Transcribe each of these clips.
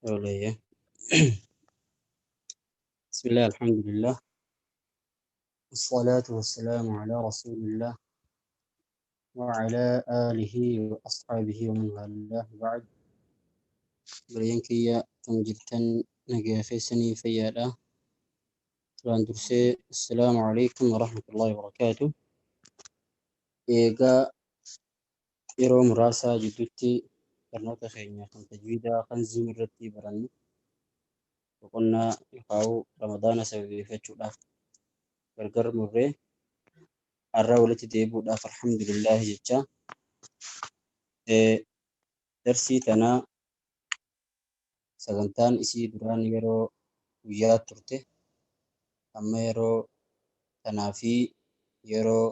Tolee. Bismillah, alhamdulillah. والصلاة والسلام على رسول الله وعلى آله وأصحابه ومن والاه بعد. Obboleeyyan kiyya kan jirtan nagaa keessanii fayyaadha. Duraan dursee assalaamu alaikum warahmatullahi wabarakaatu. Eegaa yeroo muraasaa jidduutti barnoota keenya kan tajwiidaa kan Zoom irratti barannu boqonnaa yookaan Ramadaana sababeeffachuudhaaf gargar murree har'a walitti deebi'uudhaaf alhamdulillah jecha darsii tanaa sagantaan isii duraan yeroo guyyaa turte amma yeroo tanaa fi yeroo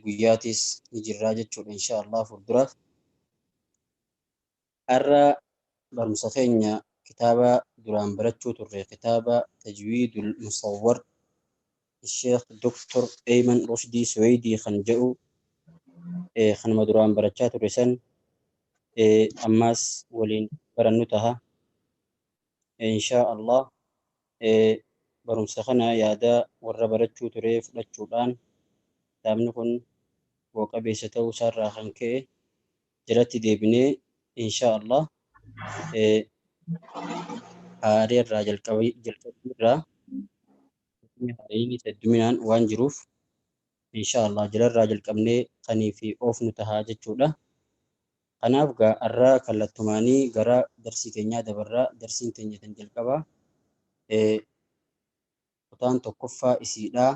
guyyaatis ni jirraa jechuudha insha Allah fuulduraaf. Har'a barumsa keenya kitaaba duraan barachuu turre kitaaba Tajwiidul Musawwar Sheekh Dr. Ayman Rushdii Suweydii kan jedhu kanuma duraan barachaa turre san ammaas waliin barannu taha. Insha Allah barumsa kana yaada warra barachuu ture fudhachuudhaan kitaabni kun bu'a qabeessa ta'uu isaarraa kan ka'e jalatti deebinee insha Allah haaree irraa jalqabii irraa haareen hedduminaan waan jiruuf insha Allah jalarraa jalqabnee kanii fi oofnu tahaa jechuudha. Kanaaf gaa har'a kallattumaanii gara darsii keenyaa dabarraa. Darsiin teenya tan jalqabaa kutaan tokkoffaa isiidhaa.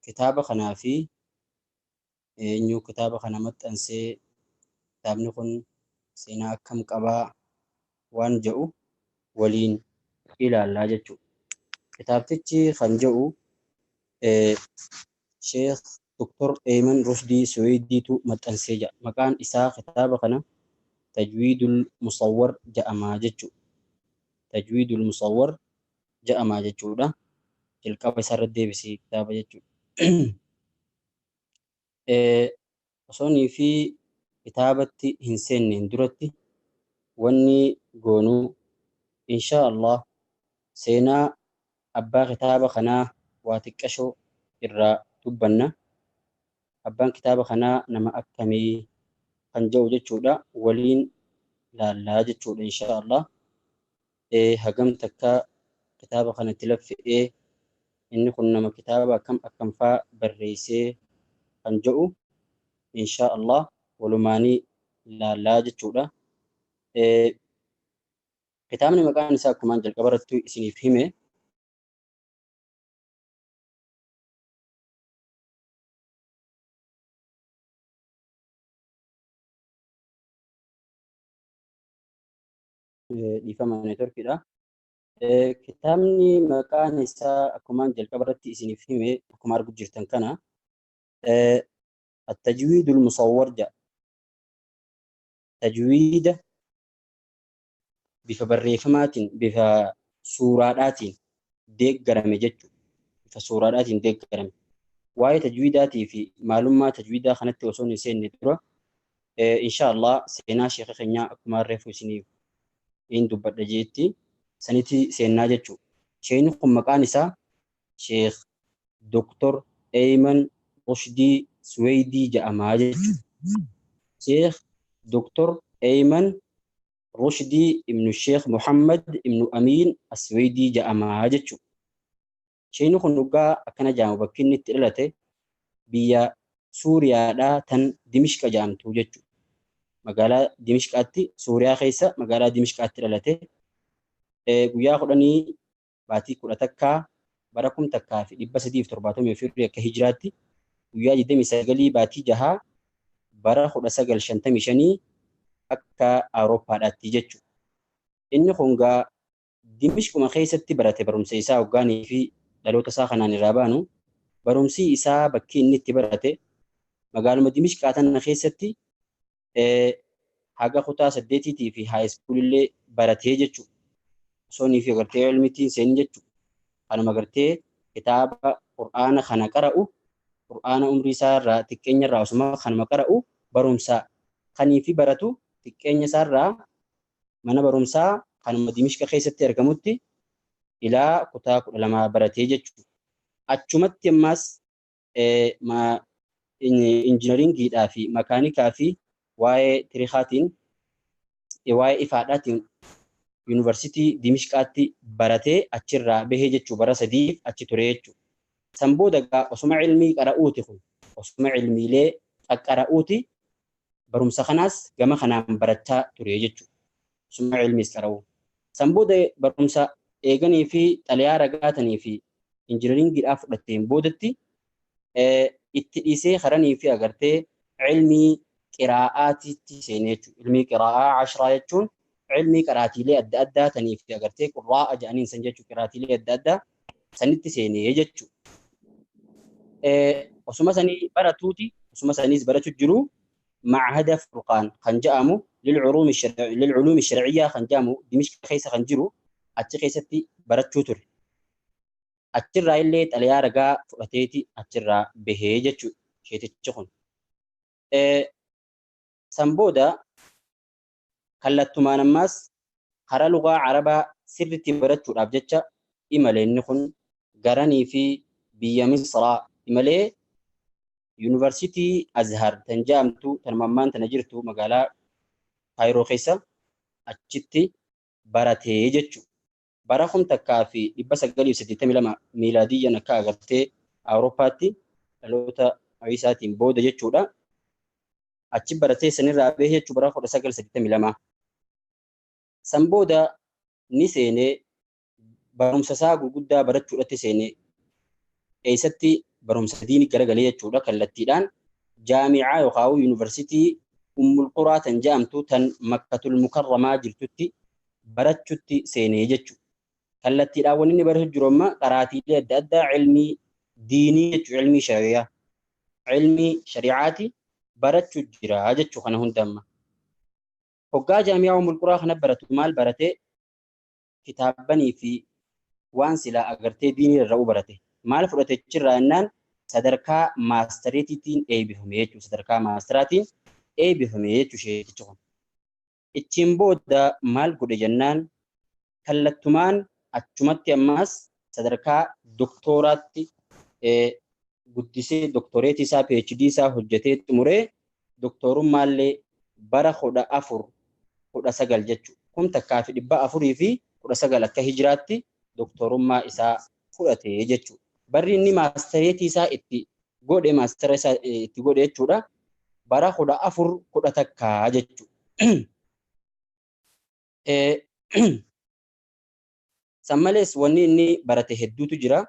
Kitaaba kanaa fi eenyu kitaaba kana maxxansee kitaabni kun seenaa akkam qabaa waan jedhu waliin ilaallaa jechuudha. Kitaabtichi kan jedhu Sheekh Dr. Ayman Rushdii Suweydiitu maxxansee jedha. Maqaan isaa kitaaba kana Tajwiidul Musawwar jedhamaa jechuudha. Tajwiidul Musawwar jedhamaa jechuudha. Jalqaba isaarra deebisee kitaaba jechuudha. Osoonii fi kitaabatti hin seenneen duratti wanni goonuu insha Allah seenaa abbaa kitaaba kanaa waa xiqqashoo irraa dubbanna. Abbaan kitaaba kanaa nama akkamii kan jedhu jechuudha waliin laallaa jechuudha insha Allah. Hagam takka kitaaba kanatti laffe'ee inni kun nama kitaaba akkam akkam faa barreessee kan jedhu insha Allah walumaanii laallaa jechuudha. Kitaabni maqaan isaa akkumaan jalqaba irratti isiniif hime dhiifama neetworkiidha. Kitaabni maqaan isaa akkumaan jalqaba irratti isiniif hime akkuma argu jirtan kana At-Tajwiidul Musawwar jedha. Tajwiida bifa barreeffamaatiin bifa suuraadhaatiin deeggarame jechuudha. Bifa suuraadhaatiin deeggarame. Waa'ee tajwiidaatii fi maalummaa tajwiidaa kanatti osoo hin seenne dura insha Allah seenaa sheekha keenyaa akkuma reefu isiniif hin dubbadha jeetti sanitti seennaa jechuudha. Sheekni kun maqaan isaa Sheekh Dr. Ayman Rushdii Suweydii jedhamaa jechuudha. Sheekh Dr. Ayman Rushdii ibnu Sheekh Muhammad ibnu Amiin Asweydii jedhamaa jechuudha. Sheekni kun dhugaa akkana jedhamu bakki inni itti dhalate biyya Suuriyaadhaa tan Dimishqa jedhamtu jechuudha. Magaalaa Dimishqaatti Suuriyaa keessa magaalaa Dimishqaatti dhalate. Guyyaa 10 baatii 11 bara 1374 akka hijiraatti guyyaa 29 baatii jahaa bara 1955 akka Awurooppaadhaatti jechuudha. Inni kun gaa Dimishquma keessatti barate barumsa isaa hoggaanii fi dhaloota isaa kanaan irraa baanu barumsi isaa bakki inni itti barate magaaluma Dimishqaa tana keessatti haga kutaa saddeetiitii fi high school illee baratee jechuudha. Osoo inni fi agartee ilmitti hin seenin jechuudha. Kanuma agartee kitaaba Qur'aana kana qara'u Qur'aana umrii isaa irraa xiqqeenya irraa osuma kanuma qara'u barumsa kanii fi baratu xiqqeenya isaa irraa Mana barumsaa kanuma Dimishqa keessatti argamutti ilaa kutaa 12 baratee jechuudha. Achumatti ammas injinaringiidhaa fi makaanikaa fi waa'ee tirikaatiin waa'ee ifaadhaatiin yuunivarsiitii Dimishqaatti baratee achirraa bahee jechuu bara 3f achi ture jechuudha. San booda egaa osuma ilmii qara'uuti kun osuma ilmiilee qaqqara'uuti barumsa kanaas gama kanaan barachaa ture jechuudha. Osuma ilmiis qara'u. San booda barumsa eeganii fi xalayaa ragaatanii fi injinaringiidhaa fudhatteen boodatti itti dhiisee karanii fi agartee ilmii qiraa'aatitti seenee jechuudha. Ilmii qiraa'aa 10 jechuun ilmii qiraatiilee adda addaa tanii fi agartee qurraa'a jedhaniin san jechuudha. Qiraatiilee adda addaa sanitti seenee jechuudha. Osuma sanii baratuuti osuma saniis barachuu jiru ma'hada Furqaan kan jedhamu lilculuumi sharciyyaa kan jedhamu Dimishqa keessa kan jiru achi keessatti barachuu ture. Achirraa illee xalayaa ragaa fudhateeti achirraa bahee jechuudha sheetichi kun. San booda kallattumaan ammaas karaa lugaa Arabaa sirriitti barachuudhaaf jecha imale inni kun garanii fi biyya Misraa imalee yuunivarsiitii Azhar tan jedhamtu tan ammaan tana jirtu magaalaa Kaayiroo keessa achitti baratee jechuudha. Bara 1982 miilaadiyyan akka agartee Awurooppaatti dhaloota Iisaatiin booda jechuudha. Achi baratee sanirraa bahee jechuudha bara 1982. San booda ni seenee barumsa isaa gurguddaa barachuudhaatti seenee eessatti barumsa diinii garagalee jechuudha kallattiidhaan jaami'aa yookaan yuunivarsiitii Ummul Quraa tan jedhamtu tan Makkatul Mukarramaa jirtutti barachutti seenee jechuudha. Kallattiidhaan wanni inni baratu jiru amma qaraatiilee adda addaa ilmii diinii jechuudha ilmii shari'aa. Ilmii shari'aati barachuu jira jechuu kana hunda amma. Hoggaa jaami'aa Ummul Quraa kana baratu maal barate? Kitaabbanii fi waan silaa agartee diinii irra barate. Maal fudhate achirraa jennaan sadarkaa maastariitiin eebbifame jechuudha. Sadarkaa maastaraatiin eebbifame jechuudha sheetichi kun. Ittiin booda maal godhe jennaan kallattumaan achumatti ammaas sadarkaa doktooraatti guddisee doktoreetii isaa PhD isaa hojjetee xumuree doktoorummaallee bara 1419 jechuudha. 1419 akka hijiraatti doktorummaa isaa fudhate jechuudha. Barri inni maastareetii isaa itti godhe maastara isaa itti godhe jechuudha. Bara 1411 jechuudha. San malees wanni inni barate hedduutu jira.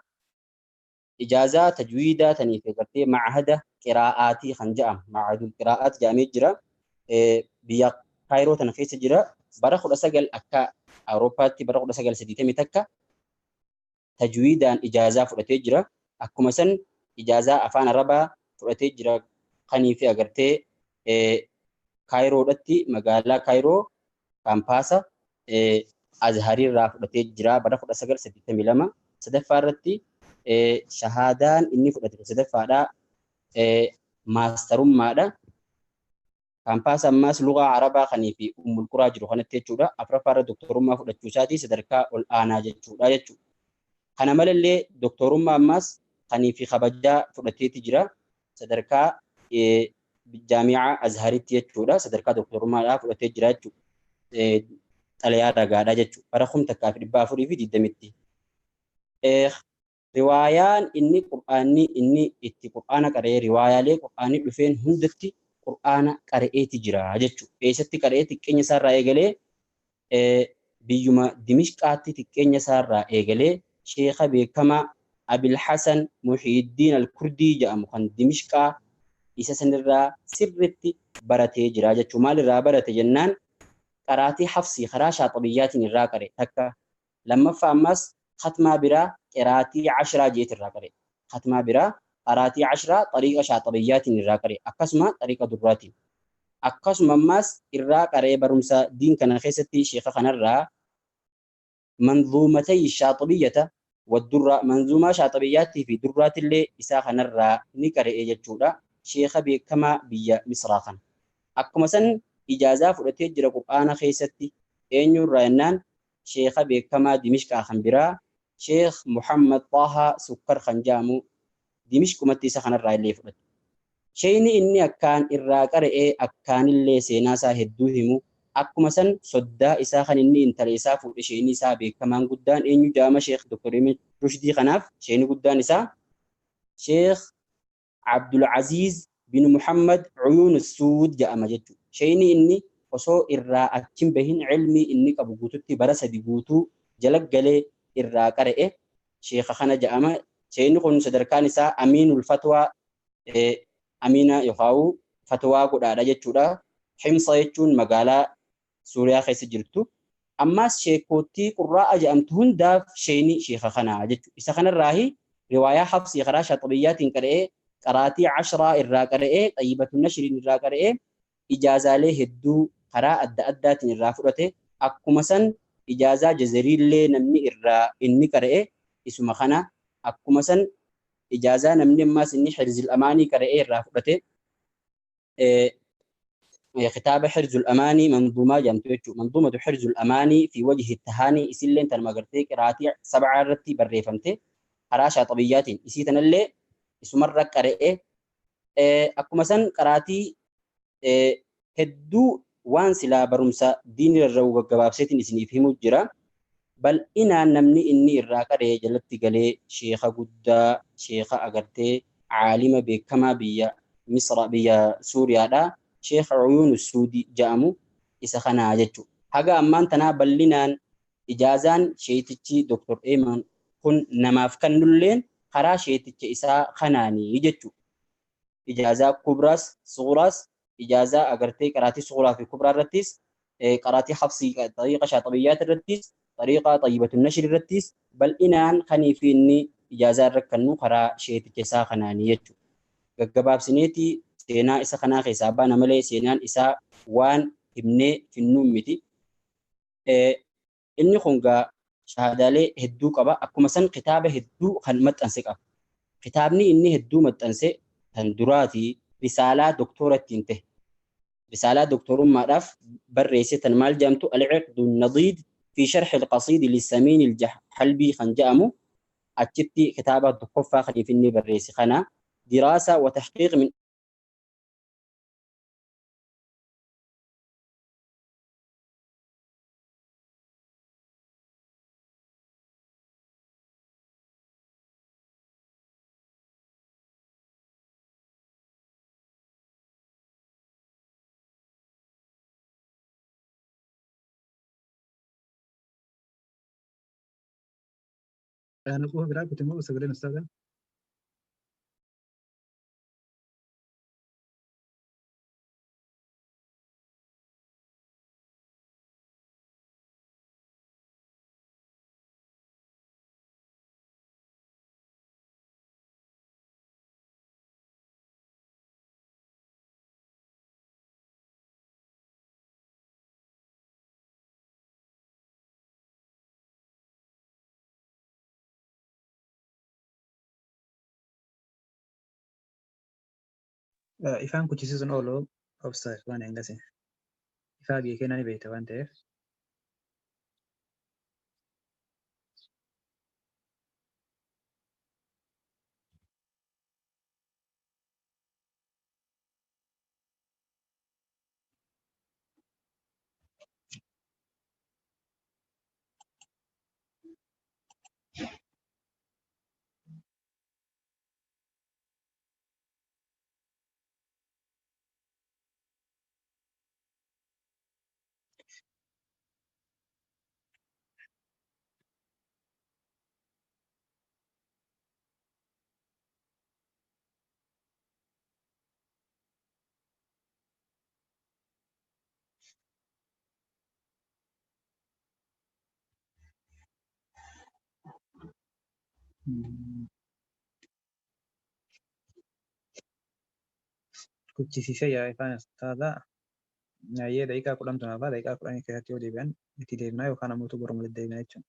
Ijaazaa tajwiidaa taniif agartee ma'ahada qiraa'aatii kan jedhamu ma'ahadul qiraa'aat jedhamee jira. Biyya Kaayiroo tana keessa jira. Bara 19 akka Awurooppaatti bara 1981 tajwiidaan ijaazaa fudhatee jira. Akkuma san ijaazaa afaan Arabaa fudhatee jira. Kanii fi agartee Kaayiroodhatti magaalaa Kaayiroo kaampaasa Azhariirraa fudhatee jira bara 1982. Sadaffaa irratti shahaadaan inni fudhate sadaffaadha maastarummaadha. Kaampaasa ammaas lugaa Arabaa kanii fi Ummul Quraa jiru kanatti jechuudha. Afuraffaa irra doktorummaa fudhachuu isaatii sadarkaa ol aanaa jechuudha jechuudha. Kana malallee doktorummaa ammaas kanii fi kabajaa fudhateeti jira. Sadarkaa jaami'aa Azharitti jechuudha. Sadarkaa doktorummaadhaa fudhatee jira jechuudha. Xalayaa ragaadhaa jechuudha. Bara 1420tti. Riwaayaan inni Qur'aanni inni itti Qur'aana qara'ee riwaayaalee Qur'aanni dhufeen hundatti Qur'aana qara'eeti jira jechuudha. Eessatti qara'ee xiqqeenya isaarraa eegalee biyyuma Dimishqaatti xiqqeenya isaarraa eegalee sheekha beekamaa Abil Hasan Muhiiddiin Al-Kurdii jedhamu kan Dimishqaa isa sanirraa sirritti baratee jira jechuudha. Maalirraa barate jennaan qaraatii Hafsii karaa Shaaxabiyyaatiin irraa qare takka. Lammaffaa ammas khatmaa biraa qiraatii 10 jeet irraa qare. Khatmaa biraa qaraatii 10 xariiqa Shaaxabiyyaatiin irraa qare. Akkasuma xariiqa durraatiin. Akkasuma ammas irraa qaree barumsa diin kana keessatti sheekha kanarraa manzuumatay Shaaxabiyyata waddurraa manzuumaa Shaaxabiyyaattii fi durraatillee isaa kanarraa ni qara'e jechuudha. Sheekha beekamaa biyya Misraa kana. Akkuma san ijaazaa fudhatee jira Qur'aana keessatti. Eenyurraa jennaan sheekha beekamaa Dimishqaa kan biraa Sheekh Muhammad Xaahaa Sukkar kan jedhamu Dimishqumatti isa kanarraa illee fudhate. Sheeyni inni akkaan irraa qara'ee akkaanillee seenaa isaa hedduu himu akkuma san soddaa isaa kan inni intala isaa fuudhe sheeyni isaa beekamaan guddaan eenyu jedhama Sheekh Dr. Ayman Rushdii kanaaf sheeyni guddaan isaa Sheekh Abdul Aziz bin Muhammad Uyuun Suud jedhama jechuudha. Sheeyni inni osoo irraa achi hin bahin ilmii inni qabu guututti bara 3 guutuu jala galee irraa qara'e sheekha kana jedhama. Sheeyni kun sadarkaan isaa Amiinul Fatwaa Amiina yookaan fatwaa godhaadha jechuudha. Himsa jechuun magaalaa Suuriyaa keessa jirtu. Ammaas sheekkoottii qurraa'a jedhamtu hundaaf sheeyni sheekha kanaa jechuudha. Isa kanarraahi riwaayaa Hafsii karaa Shaaxibiyyaatiin qara'ee qaraatii Ashraa irraa qara'ee Xayyibatu Nashriin irraa qara'ee ijaazaalee hedduu karaa adda addaatiin irraa fudhate. Akkuma san ijaazaa jazariillee namni irraa inni qara'e isuma kana. Akkuma san ijaazaa namni ammaas inni Hirzil Amaanii qara'ee irraa fudhate kitaaba Hirzul Amaanii manduumaa jedhamtu jechuudha. Manduumatu Hirzul Amaanii fi wajhi tahaanii isilleen tanuma gartee qiraatii sab'aa irratti barreeffamte karaa Shaaxibiyyaatiin isii tanallee isumarra qara'e. Akkuma san qaraatii hedduu waan silaa barumsa diinii rarra'u gaggabaabseetiin isiniif himu jira. Bal'inaan namni inni irraa qara'e jalatti galee sheekha guddaa sheekha agartee caalima beekamaa biyya Misra biyya Suuriyaadha. Sheekha Uyuun Suudii jedhamu isa kanaa jechuudha. Haga ammaan tanaa bal'inaan ijaazaan sheetichi Dr. Ayman kun namaaf kennulleen karaa sheeticha isaa kanaanii jechuudha. Ijaazaa kubraas suuraas ijaazaa agartee qaraatii suuraa fi kubraa irrattis qaraatii Hafsii xariiqa Shaaxibiyyaat irrattis xariiqa Xayyibatu Nashri irrattis bal'inaan kanii fi inni ijaazaa irra kennu karaa sheeticha isaa kanaanii jechuudha. Gaggabaabsineeti seenaa isa kanaa keessaa baana malee seenaan isaa waan himnee finnuun miti. Inni kun gaa shahaadaalee hedduu qaba. Akkuma san kitaaba hedduu kan maxxanse qaba. Kitaabni inni hedduu maxxanse kan duraatii risaalaa doktora ittiin ta'e. Risaalaa doktorummaadhaaf barreesse tan maal jedhamtu Al-Iqdu Nadiid fi Sharh al-Qasiid Lissamiin al-Halbii kan jedhamu achitti kitaaba tokkoffaa kaniif inni barreesse kana diraasa wa tahqiiq min Ana quba biraa kute moo sagaleen ustaadha? Ifaan kuchisiisuun oolu obsa waan hangase. Ifaa biyya keenyaa ni beekta waan ta'eef. Kuchisiisee yaa ifaan ustaadha. Nyaayee daqiiqaa 10 tunaafaa daqiiqaa 10 keessatti yoo deebi'an itti deebinaa yookaan ammoo boruma deebinaa jechuudha.